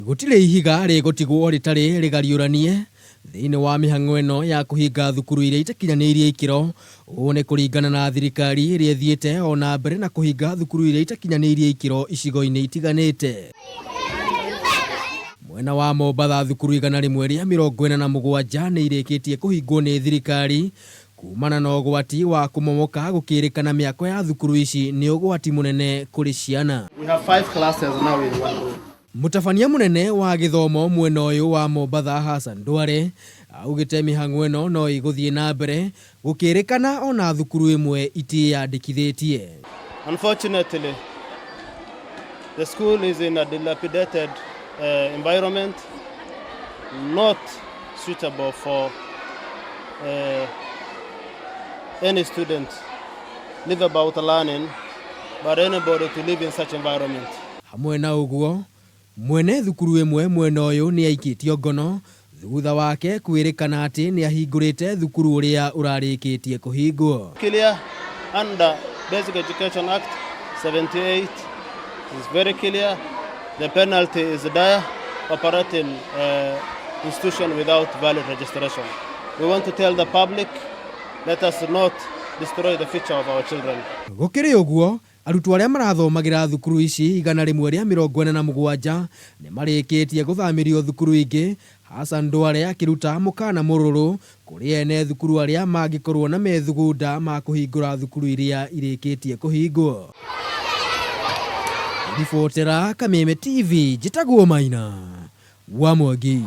Gũtirĩ ihiga rĩgũtigwo rĩtarĩ rĩgariũranie thĩinĩ wa mĩhang'o ĩno ya kũhinga thukuru iria itakinyanĩirie ikĩro. Ũũ nĩ kũringana na thirikari ĩrĩa ĩthiĩte o na mbere na kũhinga thukuru iria itakinyanĩirie ikĩro icigo-inĩ itiganĩte. Mwena wa Mombatha thukuru 147 nĩ irĩkĩtie kũhingwo nĩ thirikari kumana na ũgwati wa kũmomoka gũkĩrĩkana mĩako ya thukuru ici nĩ ũgwati mũnene kũrĩ ciana. We have five classes now in one room. Mũtabania mũnene wa gĩthomo mwena ũyũ wa Mombatha Hassan Duale augĩte mĩhang'o ĩno no ĩgũthiĩ na mbere gũkĩrĩkana ona thukuru ĩmwe itiyandĩkithĩtie. Unfortunately, the school is in a dilapidated environment, not suitable for any student, live about learning, but anybody to live in such environment. Hamwe na ũguo, mwene thukuru ĩmwe mwena ũyũ nĩ aikĩtio ngono thutha wake kwĩrĩkana atĩ nĩ ahingũrĩte thukuru ũrĩa ũrarĩkĩtie kũhingwo. Clear under Basic Education Act 78 is very clear. The penalty is dire, operating institution without valid registration. We want to tell the public, let us not destroy the future of our children. Gũkĩrĩ ũguo, arutwo arĩa marathomagĩra thukuru ici 147 nĩ marĩkĩtie gũthamĩrio thukuru ingĩ. Hassan Duale akĩruta mũkana mũrũrũ kũrĩ ene thukuru arĩa mangĩkorwo na methugunda ma kũhingũra thukuru iria irĩkĩtie kũhingwo. Ribotera Kameme TV, njĩtagwo Maina wa Mwangi.